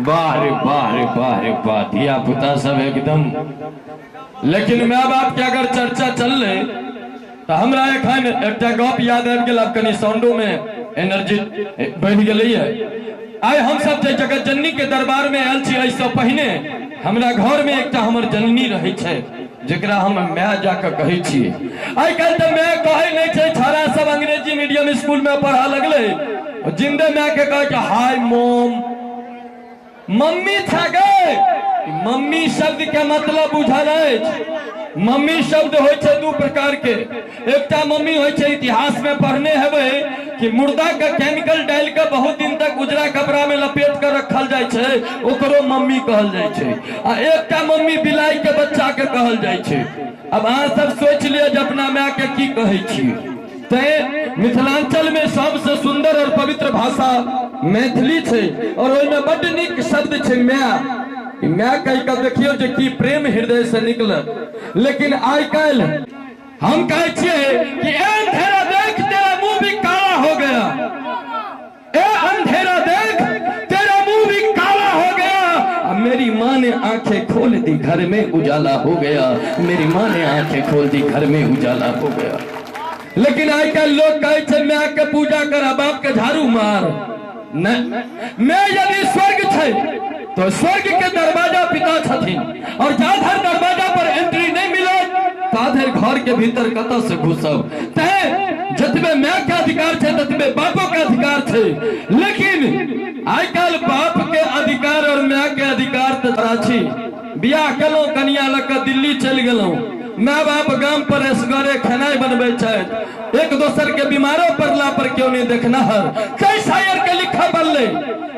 वाह रे वाह रे वाह रे वाह, धिया पुता सब एकदम। लेकिन my बाप के अगर चर्चा चललै तो हमरा एखन एकटा गप याद आबि गेल। आब कनि साउंडो में एनर्जी बढ़ि गेलैए। आइ हमसब जे जगत जननी के दरबार में आयल छी, एहिसँ पहिने हमरा घर में एकटा हमर जननी रहै छै, जकरा हम my जाके कहै छियै। आइ काल्हि तऽ my कहै नहि छै, छाड़ा सब अंग्रेजी मीडियम स्कूल में पढ़ऽ लगलै, जिंदे my के कहै छै हाय मोम, मम्मी छा गए। मम्मी शब्द के मतलब बुझल अछि? मम्मी शब्द होइ छै दू प्रकार के। एकटा मम्मी होइ छै, इतिहास में पढ़ने हेबै कि मुर्दा के केमिकल डालि के बहुत दिन तक उजरा कपड़ा में लपेट के रखल जाइ छै, ओकरो मम्मी कहल जाइ छै। आ एकटा मम्मी बिलाई के बच्चा के कहल जाइ छै। अब अहाँ सब सोचि लिअ जे अपना माय के की कहै छियै। तैं मिथिलांचल में सबसे सुंदर और पवित्र भाषा मैथिली छै और ओहिमे बड्ड नीक शब्द छै my. My कहि कऽ देखियौ जे की प्रेम हृदय से निकलत। लेकिन आइ काल्हि हम कहै छियै कि ए अंधेरा देख तेरा मुंह भी काला हो गया, ए अंधेरा देख तेरा मुंह भी काला हो गया, अब मेरी माँ ने आंखें खोल दी घर में उजाला हो गया, मेरी माँ ने आंखें खोल दी घर में उजाला हो गया। लेकिन आइ काल्हि लोग कहै छै my के पूजा कर, बाप के झाड़ू मार। नहीं, मैं यदि स्वर्ग छै तो स्वर्ग के दरवाजा पिता छथिन, और जाधर दरवाजा पर एंट्री नहीं मिलत ताधर घर के भीतर कतऽ से घुसब। तैं जतबे my के अधिकार छै ततबे बापो के अधिकार छै। लेकिन आइ काल्हि बाप के अधिकार और my के अधिकार तऽ छी। बियाह केलहुँ, कनिया लऽ कऽ दिल्ली चलि गेलहुँ, my बाप गाम पर एसगरे खेनाइ बनबै छथि, एक दोसर के बीमारो पड़ला पर केओ नहीं देखनाहर। कई शायर के लिखा पड़लै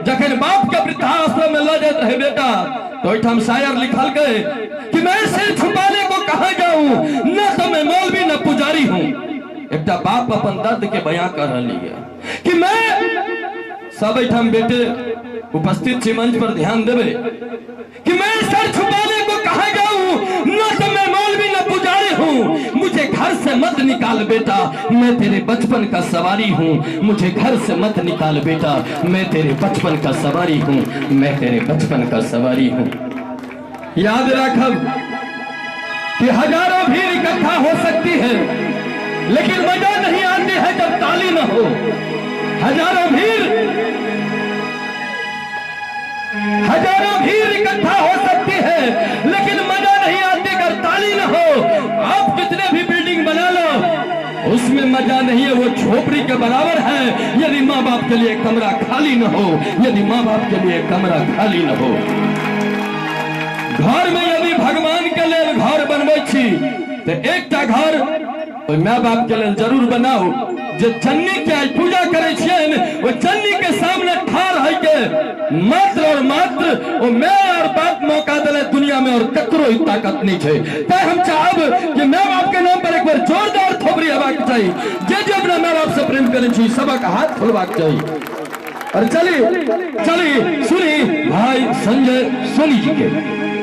जखन बाप के वृद्धाश्रम में लऽ जाइत रहे बेटा, तो ओहिठाम शायर लिखलकै कि मैं सिर छुपाने को कहाँ जाऊं, न तो मैं मौलवी न पुजारी हूं। एकटा बाप अपन दर्द के बयां कर रहली है कि मैं सब एठाम बेटे उपस्थित छी मंच पर ध्यान देवे कि मैं सर छुपाने को कहाँ जाऊं, न तो मैं मौलवी न पुजारी हूं, मुझे घर से मत निकाल बेटा, मैं तेरे बचपन का सवारी हूं, मुझे घर से मत निकाल बेटा, मैं तेरे बचपन का सवारी हूं, मैं तेरे बचपन का सवारी हूं। याद रखब कि हजारों भीड़ इकट्ठा हो सकती है, लेकिन मजा नहीं आती है जब ताली न हो। हजारों भीड़ इकट्ठा हो सकती है, लेकिन मजा नहीं आती अगर ताली न हो। आप कितने भी बिल्डिंग बना लो उसमें मजा नहीं है, वो झोपड़ी के बराबर है यदि माँ बाप के लिए कमरा खाली न हो, यदि माँ बाप के लिए कमरा खाली न हो। घर में यदि भगवान के लिए घर बनबै छी तो एकटा घर ओहि my बाप के लेल जरूर बनाउ जे चन्नी के आइ पूजा करै छियनि, ओहि चन्नी के सामने ठाढ़ होइ के मात्र और मात्र ओ my और बाप मौका दिले दुनिया में और ककरो ही ताकत नहीं छै। तैं हम चाहब कि my बाप के नाम पर एक बार जोरदार थोपड़ी हेबाक चाही। जे जे अपना my बाप से प्रेम करै छी सबक हाथ खोलबाक चाही। और चली चली सुनी भाई संजय सोनी जी के।